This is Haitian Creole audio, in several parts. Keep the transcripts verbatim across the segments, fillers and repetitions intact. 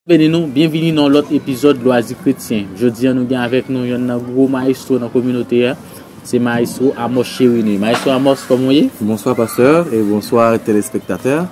Beni nou, byenvini nan yon lòt epizòd Lwazi Kretyen. Jodi a, nou gen avèk nou yonn nan gwo mayestwo nan kominote a. Se mayestwo Amos Cherine. Mayestwo Amos, kòman w ye? Bonsoir, pasteur, et bonsoir, téléspectateurs.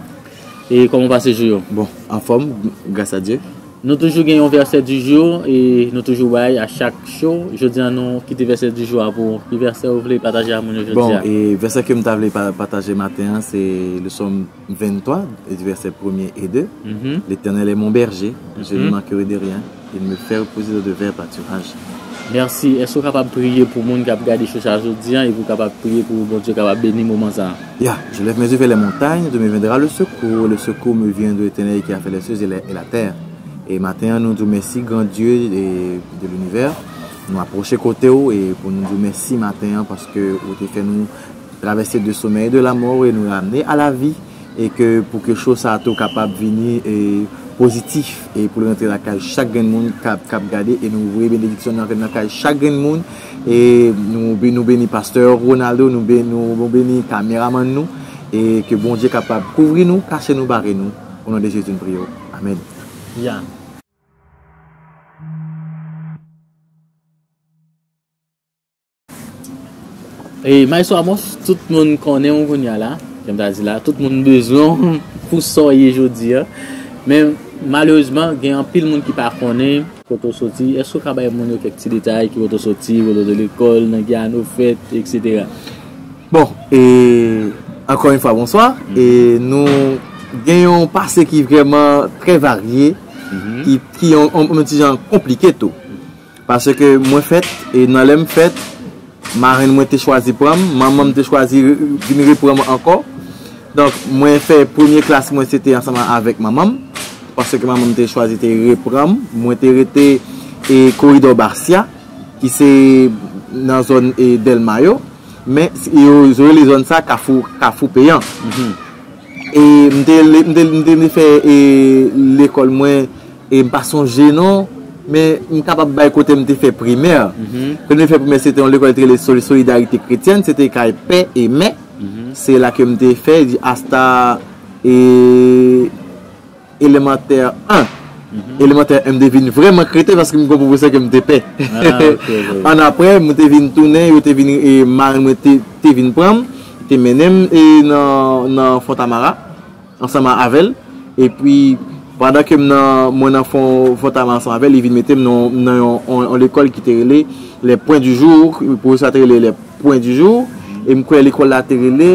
E kòman w pase jou yo? Bon, anfòm, grâce à Dieu. Nou toujou gen yon verset du jour e nou toujou bay a chak show. Jodi a, nou kite verset du jour a pou ou. Ki verset ou vle pataje a moun yo jodi a? Bon, e verset ke m ta vle pa- pataje maten an, se le psaume vingt-trois, du verset premier et deux. Mhm. L'Éternel est mon berger, je ne Mhm. manquerai de rien. Il me fait reposer dans de verts pâturages. Mèsi. Èske w kapab priye pou moun k ap gade show sa jodi a e pou w kapab priye pou Bondye kapab beni moman sa a? Ya, je lève mes yeux vers les montagnes, d'où me viendra le secours. Le secours me vient de l'Éternel qui a fait les cieux et la, et la terre. E maten an, nou di w mèsi, gran Dye e, de l'univers. Nou apwoche kote w e pou nou di w mèsi maten an paske ou te fè nou travèse de somèy de la mò e nou ramne a la vi. E ke pou ke show sa tou kapab vini e pozitif e pou l rantre lakay chak grenn moun k ap k ap gade e nou voye benediksyon nan nan kay chak grenn moun. E nou, be- nou beni pastè Ronaldo, nou, be- nou, nou beni kameramann nou. E ke Bondye kapab kouvri nou, kache nou, bare nou. O non de Jezi, nou priye w. Amèn. Ya. E Maestro Amos, tout moun konnen w kounye a la, jan m ta di la, tout moun bezwen w pou sa w ye jodi a. Men malerezman, gen anpil moun ki pa konnen kote w soti. Èske w ka bay moun yo kèk ti detay, ki kote w soti, kote w te lekòl, nan ki ane w fèt, etsetera? Bon, e ankò yon fwa, bonswa. E nou gen yon pase ki vrèman trè varye, Mhm. ki, ki yon, yon, yon ti jan konplike tou. Paske mwen fèt, e nan lè m fèt, marenn mwen te chwazi pran m, manman m te chwazi re- vin repran m ankò. Donk, mwen fè premye klas mwen, se te ansanm avèk manman m, paske manman m te chwazi te repran m. Mwen te rete e koridò Basya, ki se nan zòn e Dèlma yo, men yo, yo rele zòn sa Kafou, Kafou Peyan. Mhm. E m te, le- m te, m te, m te fè e, lekòl mwen, e m pa sonje non, men m kapab bay kote m te fè primè. Mhm. Kote m te fè primè, se te yon lekòl ki te rele Soli- Solidarité Chrétienne, se te kay pè e mè. Mhm. Se la ke m te fè, di asta e, elemantè en. Mhm. Elemantè en, m te vin vrèman kreten paske m gon pwofesè ke m te pè. Ah, ok, ok. An apre, mwen te vin tounen, yo te vin, e, marenn mwen te, te vin pran m, te mennen m, e, nan, nan Fontamara, ansanm avè l. Epi, pandan ke m nan, mwen nan Fon- Fontamara ansanm avè l, li vin mete m nan, nan yon, yon, yon lekòl ki te rele Les Points du Jour, pwofesè a te rele Les Points du Jour, e m kwè lekòl la te rele,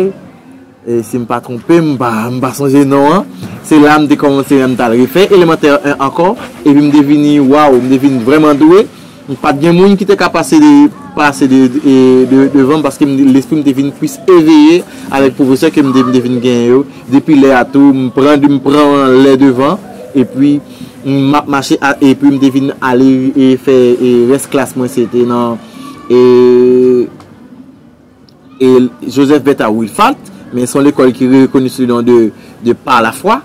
e si m pa twonpe, m pa, m pa sonje non an. Se la m te kòmanse, m t al refè elemantè en ankò, epi m te vini, waw, m te vin vrèman dwe. M pa t gen moun ki te ka pase de, pase de, de, de, devan m, paske m- lespri m te vin plis eveye avèk pwofesè ke m te, m te vin genyen yo. Depi lè a tou, m pran, m pran lè devan, epi m ap mache, a- epi m te vin ale e fè e rès klas mwen, se te nan e e Joseph Bertha Wilfart, men se yon lekòl ki rekoni sou non de, de Par la Foi.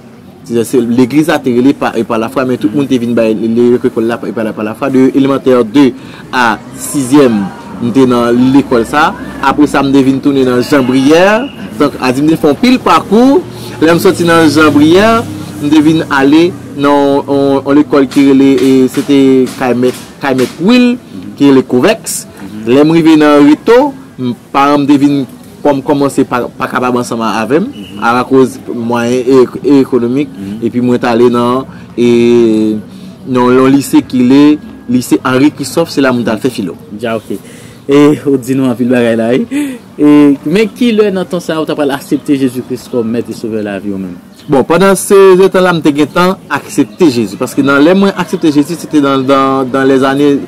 Se legliz la te rele pa, e Par la Foi, men tout moun te vin bay lekòl la e Par la, Par la Foi, de elemantè de a sizyèm, m te nan lekòl sa. Apre sa, m te vin tounen nan Jean Brière. Donk, a di m te fè yon pil pakou. Lè m soti nan Jean Brière, m te vin ale nan yon, yon lekòl ki rele, e se te Kaymet, Kaymet Will, ki rele Covex. Lè m rive nan Reto, m- paran m te vin kòm kòmanse pa, pa kapab ansanm avè m, akoz mwayen e- e- ekonomik, epi mwen t ale nan, e, nan yon lise ki le lise Henri Christophe, se la mwen t al fè filo. Dja, ok. E, ou di nou anpil bagay la, wi. E, men ki lè nan tan sa a ou ta pral aksepte Jezi Kris kòm Mèt e Sovè lavi w menm? Bon, pandan se tan la, m te gentan aksepte Jezi. Paske nan lè mwen aksepte Jezi, se te nan, nan, nan lèzane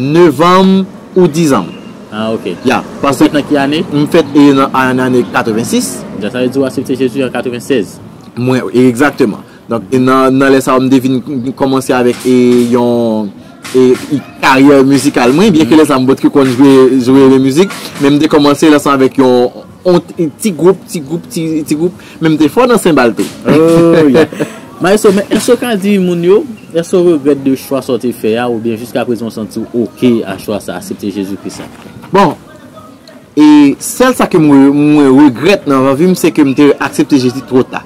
novanm ou dizanm. Ah, ok. Ya, paske Ou fèt nan ki ane? M fèt e nan, an ane katrevensis. Sa vle di ou aksepte Jezi an katrevensèz? Mwen, egzakteman. Donk, e nan, nan lè sa a, m te vin kòmanse avèk e, yon e, e, karyè mizikal mwen, byen ke lè sa a m potko konn jwe, jwe mizik, men m te kòmanse lè sa avèk yon, yon ti, ti gwoup, ti gwoup, ti, ti gwoup, men m te fò nan senbal tou. Oh, yeah. Maestro, men èske w ka di moun yo, èske w regrèt de chwa sa w te fè a, oubyen jiska prezan w santi w oke a chwa sa, aksepte Jezi Kris la? Bon, e sèl sa ke mwen, mwen regrèt nan vi m, se ke m te aksepte Jezi twò ta.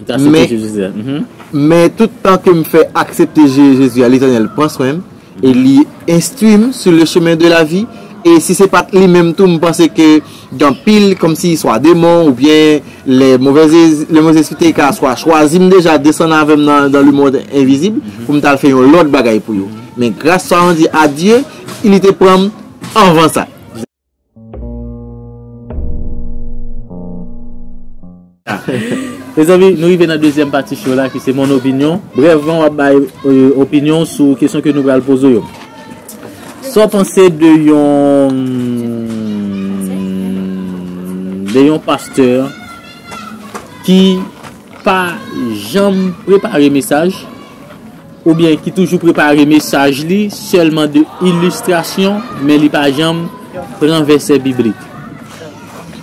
Aksepte Men, Jezi a. Mhm. Men tout tan ke m fè aksepte Je- Jezi a, Letènèl pran swen m e li enstwi m sou le chemen de la vi. E si se pa t li menm tou, m panse ke gen anpil kòmsi swa demon oubyen le move, le move espri te ka swa chwazi m deja, desann avè m nan, dans le monde invisible, pou m t al fè yon lòt bagay pou yo. Men gras sa, on di a Dye, li te pran m anvan sa. Mezanmi, nou rive nan dezyèm pati show la, ki se Mon Opinion. Brèvman, w ap bay, euh, opinyon sou kesyon ke nou pral poze yo. Sa w panse de yon, de yon pastè ki pa janm prepare mesaj, oubyen ki toujou prepare mesaj li sèlman de ilistrasyon, men li pa janm pran vèsè biblik.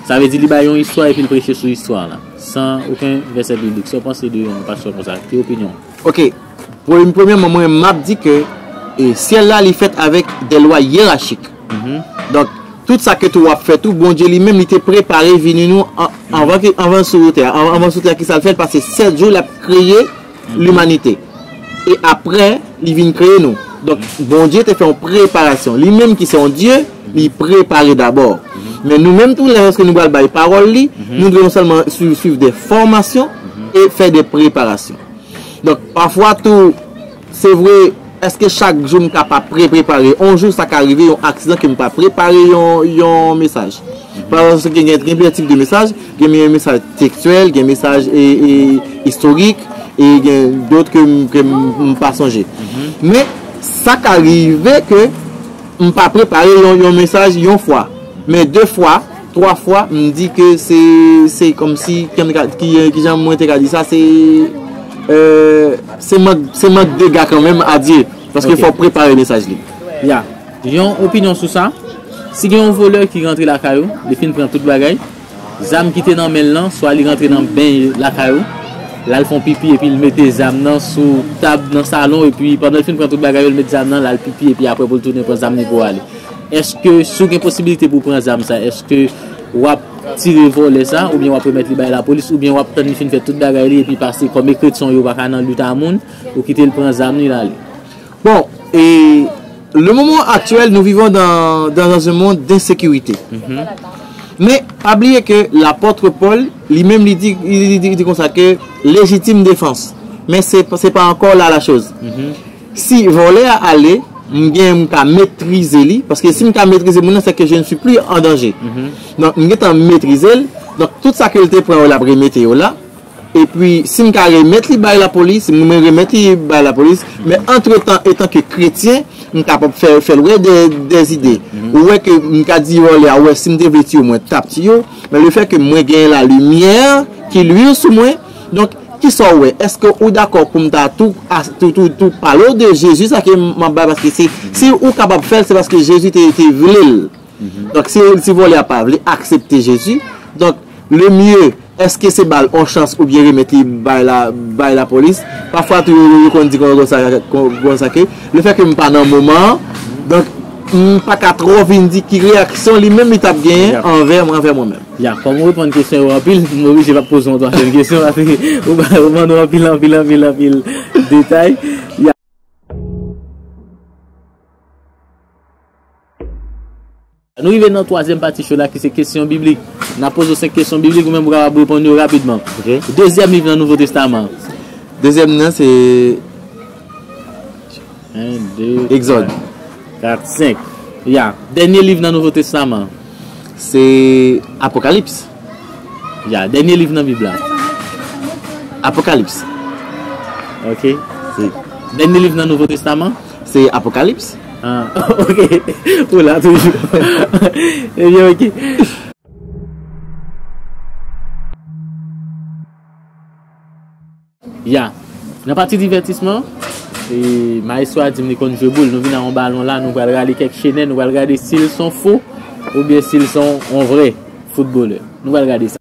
Sa vle di li bay yon istwa epi l preche sou istwa la, san okenn vèsè biblik. Sa w panse de yon pastè konsa? Ki opinyon w? Ok. Premye, premyèman, mwen, m ap di ke, e, syèl la, li fèt avèk de lwa yerachik. Mhm. Donk, tout sa ke tou w ap fè tou, Bondye li menm, li te prepare vini nou an, anvan ke, anvan sou tè a. An- Anvan sou tè a, ki sa l fè? L pase sèt jou, l ap kreye limanite. E apre, li vin kreye nou. Donk, Bondye te fè yon preparasyon. Li menm ki se yon Dye, li prepare dabò. Men nou menm tou, lè lòske nou pral bay pawòl li, nou dwe non sèlman swiv, swiv de fòmasyon e fè de preparasyon. Donk, pafwa tou, se vre, èske chak jou m ka pa pre- prepare? On jou, sa ka rive, yon aksidan ke m pa prepare yon, yon mesaj. Paske gen, gen, gen plizyè tip de mesaj, gen mesaj tekstyèl, gen mesaj e, e, istorik, e gen dòt ke m, ke m, m pa sonje. Men, sa ka rive ke m pa prepare yon, yon mesaj yon fwa, men de fwa, twa fwa, m di ke se, se kòmsi, ki, ki, ki jan mwen te ka di sa, se, euh, se mank, se mank dega kanmenm a Dye, paske Ok. fò w prepare mesaj li. Ya. Yon opinyon sou sa, si gen yon vòlè ki rantre lakay ou, li fin pran tout bagay, zam ki te nan men l lan, swa li rantre nan beny lakay ou, l al fè yon pipi epi l mete zam nan sou tab nan salon, epi pandan l fin pran tout bagay yo, l met zam nan, l al pipi, epi apre pou l tounen pran zam li pou ale. Èske, si w gen posibilite pou w pran zam sa, èske w ap tire vòlè sa, oubyen w ap remèt li bay lapolis, oubyen w ap tann li fin fè tout bagay li, epi pase kòm ekrityon yo pa ka nan lit a moun, ou kite l pran zam li, l ale? Bon, et le moment actuel, nous vivons dans, dans un monde d'insécurité. Men, pa bliye ke lapòt Pòl, li menm, li di, li, li, li di konsa ke légitime défense. Men se, se pa ankò la la choz. Si vòlè a ale, m gen, m ka metrize li, paske si m ka metrize moun nan, se ke je ne suis plus en danger. Donk, m gentan metrize l. Donk, tout sa ke l te pran yo, l ap remete yo la. Epi, si m ka remèt li bay lapolis, m remèt li bay lapolis. Men antretan, etan ke kretyen, m kapab fè, fè l wè de, de zide. Ou wè ke m ka di vòlè a, ou wè, si m te vle tiye w, mwen t ap tiye w. Men lefètke mwen genyen lalimyè ki lwil sou mwen, donk, kisa w wè? Èske ou dakò pou m ta tou, a, tou, tou, tou pale w de Jezi sa ke m ap bay? Paske si, si ou kapab fè l, se paske Jezi te, te vle l. Donk, si, si vòlè a pa vle aksepte Jezi, donk, le mieux, èske se ba l yon chans oubyen remèt li bay la, bay lapolis? Pafwa tou, yo, yo konn di kon, konsa, kon, konsa ke, lefètke m pa nan moman an, donk, m pa ka twò vin di ki reyaksyon li menm li t ap genyen Ya. anvè, anvè mwen menm. Ya, kòm ou reponn kesyon yo anpil, m oblije pa poze yon twazyèm kesyon, paske ou, ou ban nou anpil, anpil, anpil, anpil detay. Ya. Nou rive nan twazyèm pati show la ki se kesyon biblik. N ap poze w senk kesyon biblik, ou menm ou kapab reponn yo rapidman. Ok. Dezyèm liv nan Nouvo Testaman. Dezyèm nan se En, de, Egzòd. Kat, senk. Ya. Dènye liv nan Nouvo Testaman. Se Apokalips. Ya. Dènye liv nan Bib la. Apokalips. Ok. Se Dènye liv nan Nouvo Testaman. Se Apokalips. Ah, ok. Ou la toujou. Ebyen, ok. Ya. Nan pati divètisman, e, maestro a di m li konn jwe boul. Nou vin ak yon balon la, nou pral rale kèk chenè, nou pral gade si l son fo oubyen si l son yon vrè foutbolè. Nou pral gade sa.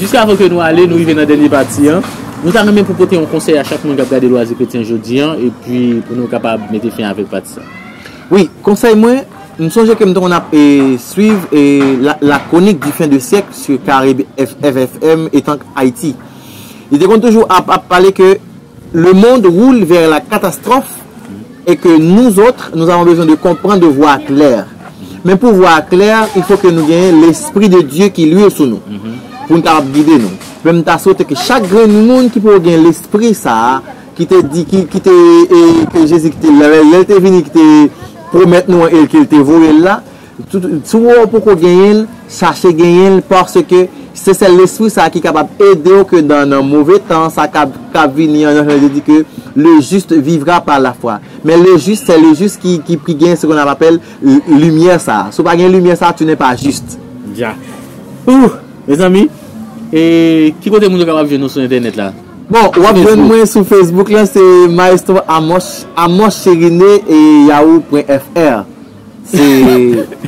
Jiska avan ke nou ale, nou rive nan dènye pati an. Nou ta renmen pou pote yon konsèy a chak moun k ap gade Lwazi Kretyen jodi an, epi pou nou kapab mete fen avèk pati sa. Wi, konsèy mwen, m sonje ke m te konn ap e, swiv e, la, la chronique du fin de siècle sur Caraïbes F- F F M etan Ayiti. Li te konn toujou ap, ap pale ke le monde roule vers la catastrophe et que nous autres, nous avons besoin de comprendre, de voir clair. Men pou vwa klè, il faut que nou genyen lespri de Dye ki lwil sou nou. Pou n kapab gide nou. Men m ta swete ke chak grenn moun ki pou gen lespri sa a, ki te di, ki, ki te, e, ke Jezi ki te, lè, lè l te vini, ki te pwomèt nou an, e ke l te voye l la, tout, si w poko genyen l, chache genyen l, paske se sèl lespri sa a ki kapab ede w ke nan, nan move tan sa k ap, k ap vini an, jan Jezi di ke le juste vivra par la foi. Men le juste, c'est le juste qui, qui, qui gagne ce qu'on appelle l- lumière sa. Si w pa gen limyè sa, tu n'es pas juste. Dja. Ouh, mezanmi, e ki kote moun yo kapab jwenn nou sou entènèt la? Bon, w ap jwenn mwen sou Facebook la, se Maestro Amos, Amos Cheriné e yahoo point F R. Se,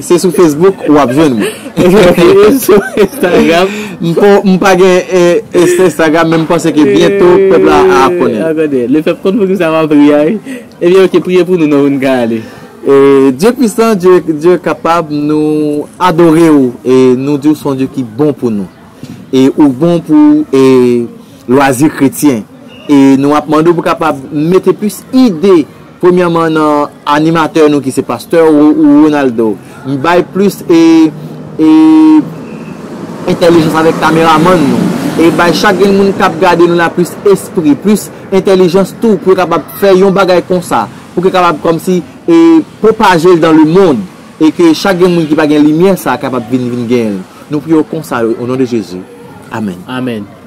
se sou Facebook w ap jwenn mwen. E sou Instagram? M pa, m pa gen e, e, Instagram, men m panse ke byento pèp la ap konnen. Akòde, le pèp konn pou ki sa w ap ri a, wi. Ebyen, oke, priye pou nou, non, pou n ka ale. E, Dye pwisan, Dye, Dye kapab, nou adore w e nou di w se yon Dye ki bon pou nou. E ou bon pou e, lwazi kretyen. E nou ap mande w pou kapab mete plis ide, premyèman nan animatè nou ki se pastè ou, ou Ronaldo. M bay plis e, e entèlijans avèk kameramann nou. E bay chak grenn moun k ap gade nou la plis espri, plis entèlijans tou pou yo kapab fè yon bagay konsa. Pou ke kapab kòmsi e pwopaje l dans le monde. E ke chak grenn moun ki pa gen limyè sa kapab vin, vin genyen l. Nou priye w konsa, o non de Jezi. Amèn. Amèn.